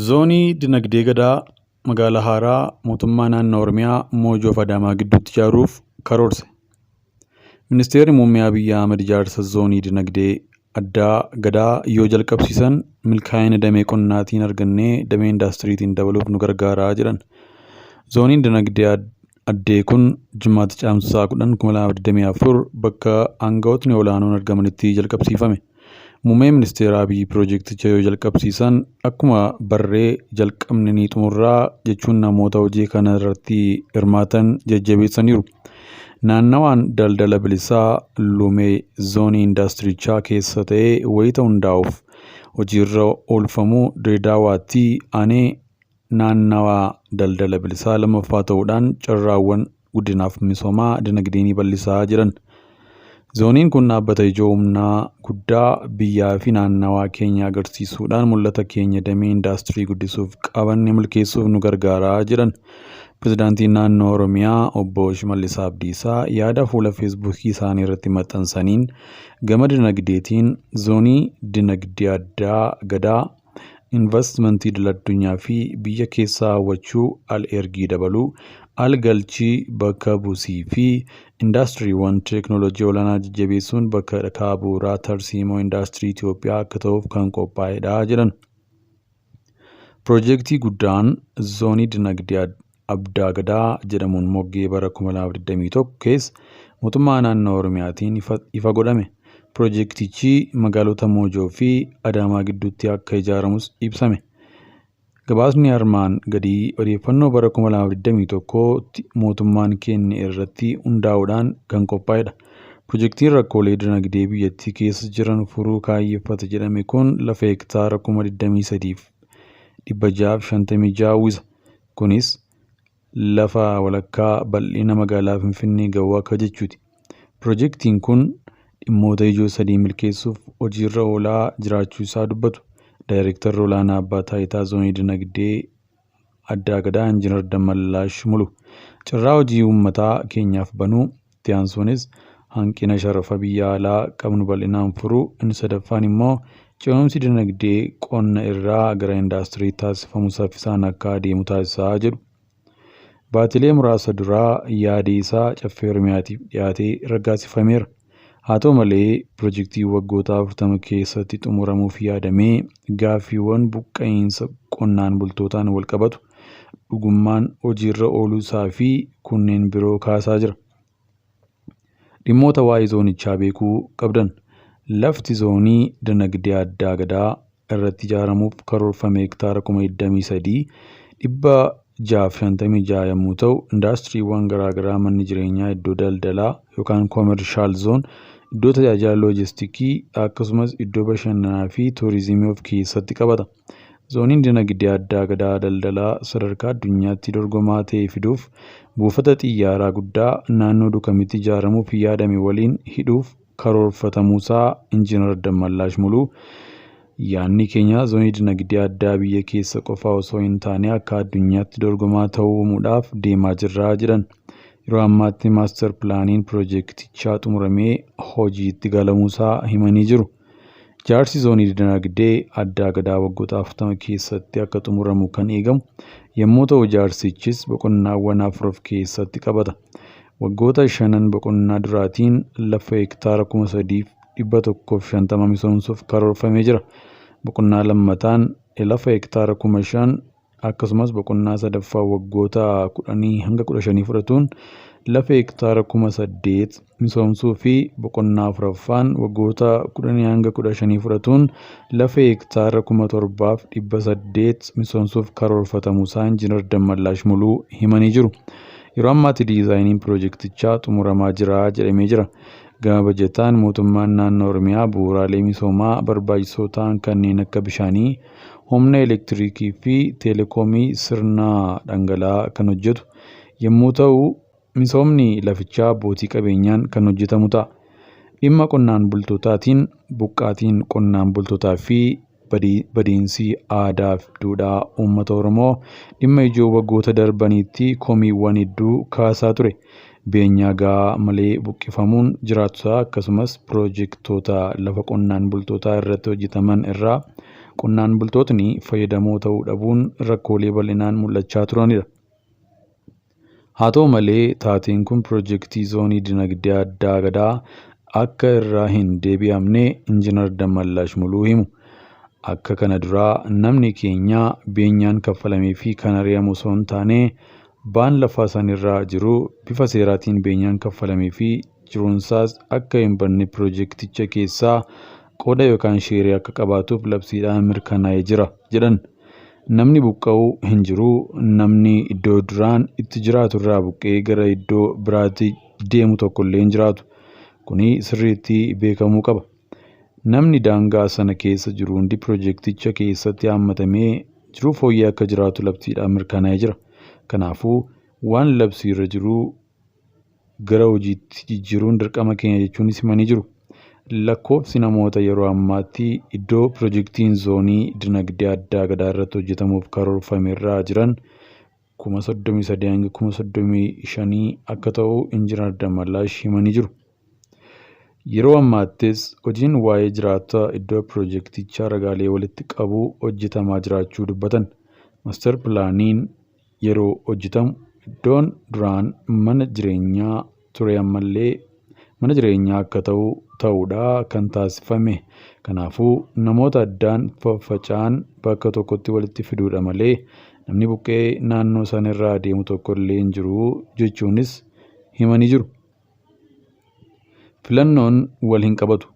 Zoonii Dinagdee Gadaa magaalaa haaraa mootummaa naannoo Oromiyaa Moojoo fi Adaamaa gidduutti ijaaruuf karoorse. Ministeerri Muummee Abiyyi Ahmad ijaarsa Zoonii Dinagdee Addaa Gadaa yoo jalqabsiisan milkaa'ina damee qonnaatiin argannee damee indaastiriitiin dabaluuf nu gargaaraa jedhan. Zooniin Dinagdee Addee kun Jimaata Caamsaa 10, 2024 bakka aangawootni olaanoon argamanitti jalqabsiifame. Muummeen Ministeera Abiyyi pirojekticha yoo jalqabsiisan akkuma barree jalqabne ni xumurraa jechuun namoota hojii kana irratti hirmaatan jajjabeessaniiru. Naannawaan daldala bilisaa Lumee zoonii indaastirichaa keessa ta'ee wayita hundaa'uuf hojiirra oolfamu Diredaawaatti aanee naannawaa daldala bilisaa lammaffaa ta'uudhaan carraawwan guddinaaf misoomaa dinagdee ni bal'isa jedhan. Zooniin kun dhaabbata ijoo humnaa guddaa biyyaa fi naannawaa keenya agarsiisuudhaan mul'ata keenya damee indaastirii guddisuuf qabanne milkeessuuf nu gargaara jedhan. Pirezidaantiin naannoo Oromiyaa obbo Shimallis Abdiisaa yaada fuula feesbuukii isaanii irratti maxxansaniin gama dinagdeetiin zoonii dinagdee addaa Gadaa Invastimantii idil-addunyaa fi biyya keessaa hawwachuu, al-ergii dabaluu, al-galchii bakka buusii fi indaastiriiwwan teeknooloojii olaanaa jajjabeessuun bakka dhakaa bu'uuraa tarsiimoo indaastirii Itiyoophiyaa akka ta'uuf kan qophaa'edha jedhan. Pirojektii guddaan Zoonii Dinagdee Abdaa Gadaa jedhamuun moggee bara 2021 keessa mootummaa naannoo Oromiyaatiin ifa godhame. Pirojektichi magaalota Moojoo fi Adaamaa gidduutti akka ijaaramus ibsame. Gabaasni armaan gadii odeeffannoo bara 2021tti mootummaan kenne irratti hundaa'uudhaan kan qophaa'edha. Pirojektiin rakkoolee dinagdee biyyattii keessa jiran furuu kaayyeffata jedhame kun lafa hektaara 23,656 uwwisa. Kunis lafa walakkaa bal'ina magaalaa Finfinnee gahu akka jechuuti. Pirojektiin kun dhimmoota ijoo sadii milkeessuuf hojiirra oolaa jiraachuu isaa dubbatu Daayrektarri Olaanaa Abbaa Taayitaa Zoonii Dinagdee Addaa Gadaa Injiinar Dammallaash Mulu. Carraa hojii uummataa keenyaaf banuu, itti aansuunis hanqina sharafa biyya alaa qabnu bal'inaan furuu, inni sadaffaan immoo ce'umsi dinagdee qonna irraa gara indaastiriitti taasifamu saffisaan akka adeemu taasisa jedhu. Baatilee muraasa dura yaadi isaa Caffee Oromiyaatiif dhiyaatee raggaasifameera. Haa ta'u malee pirojektiin waggoota 40 keessatti xumuramuuf yaadame gaaffiiwwan buqqa'iinsa qonnaan bultootaan walqabatu dhugummaan hojiirra ooluusaa fi kunneen biroo kaasaa jira. Dhimmoota waa'ee zoonichaa beekuu qabdan. Lafti zoonii dinagdee addaa Gadaa irratti ijaaramuuf karoorfame hektaara 23,656 yommuu ta'u, indaastiriiwwan garaagaraa, manni jireenyaa, iddoo daldalaa yookaan commercial zone, iddoo tajaajila loojistikii akkasumas iddoo bashannanaa fi tuurizimii of keessatti qabata. Zooniin dinagdee addaa Gadaa daldalaa sadarkaa addunyaatti dorgomaa ta'e fiduuf buufata xiyyaaraa guddaa naannoo Dukamitti ijaaramuuf yaadame waliin hidhuuf karoorfatamuusaa Injiinar Dammallaash Muluu, yaadni keenya zoonii dinagdee addaa biyya keessa qofaa osoo hin taane akka addunyaatti dorgomaa ta'u uumuudhaaf deemaa jirra jedhan. Yeroo ammaatti maastar pilaaniin pirojektichaa xumuramee hojiitti galamuusaa himanii jiru. Ijaarsi zoonii dinagdee addaa Gadaa waggoota 40 keessatti akka xumuramu kan eegamu yommuu ta'u ijaarsichis boqonnaawwan afur of keessatti qabata. Waggoota shanan boqonnaa duraatiin lafa hektaara 3,150 misoomsuuf karoorfamee jira. Boqonnaa lammataan lafa hektaara 5,000 akkasumas boqonnaa sadaffaa waggoota 10 hanga 15 fudhatuun lafa hektaara 8,000 misoomsuu fi boqonnaa afuraffaan waggoota 10 hanga 15 fudhatuun lafa hektaara 7,800 misoomsuuf karoorfatamuusaa Injiinar Dammallaash Muluu himanii jiru. Yeroo ammaatti diizaayiniin pirojektichaa xumuramaa jira jedhamee jira. Gama bajataan mootummaan naannoo Oromiyaa bu'uuraalee misoomaa barbaachisoo ta'an kanneen akka bishaanii, humna elektirikii fi teelekoomii sirna dhangala'aa kan hojjetu yommuu ta'u, misoomni lafichaa abbootii qabeenyaan kan hojjetamu ta'a. Dhimma qonnaan bultootaatiin buqqaatiin qonnaan bultootaa fi badiinsi aadaa fi duudhaa uummata Oromoo dhimma ijoo waggoota darbaniitti komiiwwan hedduu kaasaa ture. Beenyaa ga'aa malee buqqifamuun jiraattotaa akkasumas pirojektoota lafa qonnaan bultootaa irratti hojjetaman irraa Qonnaan bultootni fayyadamoo ta'uu dhabuun rakkoolee bal'inaan mul'achaa turanidha. Haa ta'u malee, taateen kun pirojektii Zoonii Dinagdee Addaa Gadaa akka irraa hin deebi'amne Injiinar Dammallaash Muluu himu. Akka kana duraa namni keenya beenyaan kaffalameefii kan ari'amu osoo hin taane, baan lafa sanirra jiru bifa seeraatiin beenyaan kaffalameefii jiruunsaas akka hin badne pirojekticha keessaa qooda yookaan sheerii akka qabaatuuf labsiidhaan mirkanaa'ee jira jedhan. Namni buqqa'u hin jiru, namni iddoo duraan itti jiraatu irraa buqqa'ee gara iddoo biraatti deemu tokkollee hin jiraatu. Kuni sirriitti beekamuu qaba. Namni daangaa sana keessa jiru hundi pirojekticha keessatti haammatamee jiruu fooyyee akka jiraatu labsiidhaan mirkanaa'ee jira. Kanaafuu waan labsiirra jiru gara hojiitti jijjiiruun dirqama keenya jechuunis himanii jiru. Lakkoofsi namoota yeroo ammaatti iddoo pirojektiin Zoonii Dinagdee Addaa Gadaa irratti hojjetamuuf karoorfame irra jiran 33,000 hanga 35,000 akka ta'u Injiinar Dammallaash himanii jiru. Yeroo ammaattis hojiin waa'ee jiraattota iddoo pirojektichaa ragaalee walitti qabuu hojjetamaa jiraachuu dubbatan. Maastar pilaaniin yeroo hojjetamu iddoon duraan mana jireenyaa ture ammallee mana jireenyaa akka ta'u ta'uudha kan taasifame. Kanaafuu namoota addaan faffaca'an bakka tokkotti walitti fiduudha malee namni buqqa'ee naannoo sanarraa deemu tokkollee hin jiru jechuunis himanii jiru. Filannoon wal hin qabatu.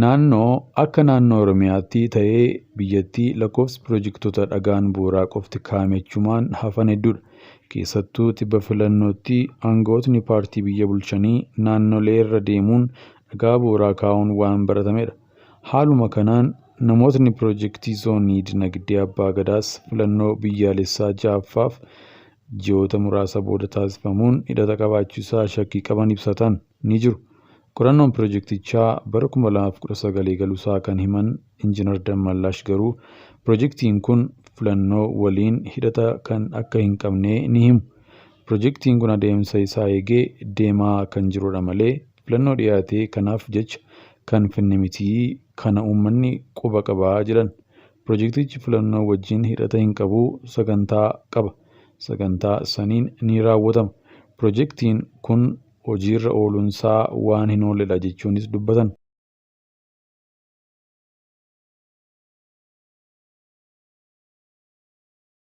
Naannoo akka naannoo Oromiyaatti ta'ee biyyattii lakkoofsi pirojektoota dhagaan bu'uuraa qofti kaa'ame achumaan hafan hedduudha. Keessattuu tibba filannootti aangawootni paartii biyya bulchanii naannolee irra deemuun dhagaa bu'uuraa kaa'uun waan baratamedha. Haaluma kanaan namootni pirojektii Zoonii Dinagdee Abbaa Gadaas filannoo biyyaalessaa ja'affaaf ji'oota muraasa booda taasifamuun hidhata qabaachuusaa shakkii qaban ibsatan ni jiru. Qorannoon pirojektichaa bara 2019 eegaluusaa kan himan Injiinar Dammallaash garuu pirojektiin kun filannoo waliin hidhata kan akka hin qabne ni himu. Pirojektiin kun adeemsa isaa eegee deemaa kan jirudha malee filannoo dhiyaate kanaaf jecha kan finne miti, kana uummanni quba qaba jedhan. Pirojektichi filannoo wajjin hidhata hin qabu, sagantaa qaba. Sagantaa saniin ni raawwatama. Pirojektiin kun hojiirra ooluunsaa waan hin oolledha jechuunis dubbatan.